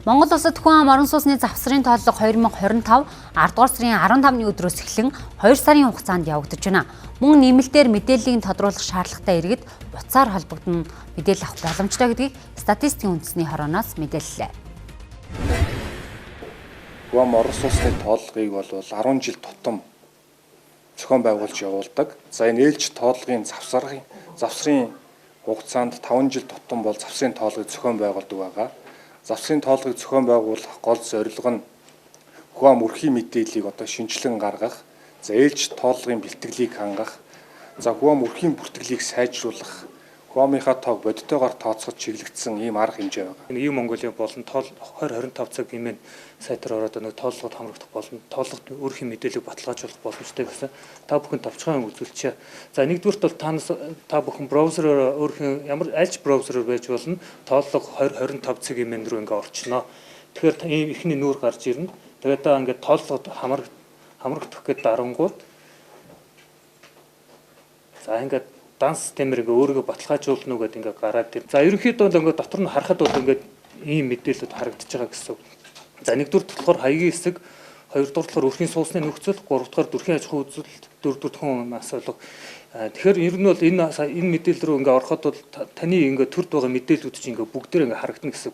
Монгол улсад хүн ам орон сууцны завсрын тооллого 2025 10 дугаар сарын 15-ны өдрөөс эхлэн 2 сарын хугацаанд явагдаж байна. Мөн нэмэлтээр мэдээллийг тодруулах шаардлагатай иргэд утсаар холбогдсон мэдээлэл авах боломжтой гэдгийг статистикийн үндэсний хорооноос мэдээллээ. Хүн ам орон сууцны тооллогыг бол 10 жил тутам зохион байгуулж явуулдаг. За, энэ ээлж тооллогын завсрын хугацаанд 5 жил тутам бол завсрын тооллогыг зохион байгуулдаг байгаа. Завсрын тооллогыг зохион байгуулах гол зорилго нь хүн ам өрхийн мэдээллийг одоо шинэчлэн гаргах, за, ээлж тооллогын бэлтгэлийг хангах, за, хүн ам өрхийн бүртгэлийг сайжруулах, хүн амынхаа тоог бодитойгоор тооцоход чиглэгдсэн ийм арга хэмжээ байна. Энэ E-Mongolia болон тоол 2025 цаг имэн сайтар ороод нэг тооллогод хамрагдах болон тооллогод өөрхийн мэдээллийг баталгаажуулах боломжтой гэсэн та бүхэн товчхон үзүүлчихье. За, нэгдүгээрт бол танаас та бүхэн браузероор, өөрхийн ямар альч браузероор байж болно, тооллого 2025 цаг имэн рүү ингээ орчихно. Тэгэхээр ийм эхний нүүр гарч ирнэ. Тэгээд та ингээд тооллогод хамрагдах гээд дарангууд, за, ингээд данс системээр ингээ өөрийгөө баталгаажуулна уу гэдээ ингээ гараад ир. За, ерөнхийдөө бол ингээ дотор нь харахад бол ингээд ийм мэдээлэлүүд харагдаж байгаа гэсэн. За, нэгдүгээр болохоор хаягийн хэсэг, хоёрдугаар болохоор өрхийн сууцны нөхцөл, гуравдугаар төрхийн аж ахуйн үзүүлэлт, дөрөвдүгээр хүн асуулга. Тэгэхээр ер нь бол энэ мэдээлэл рүү ингээ ороход бол таны ингээ төрд байгаа мэдээллүүд чинь ингээ бүгдээр ингээ харагдана гэсэн.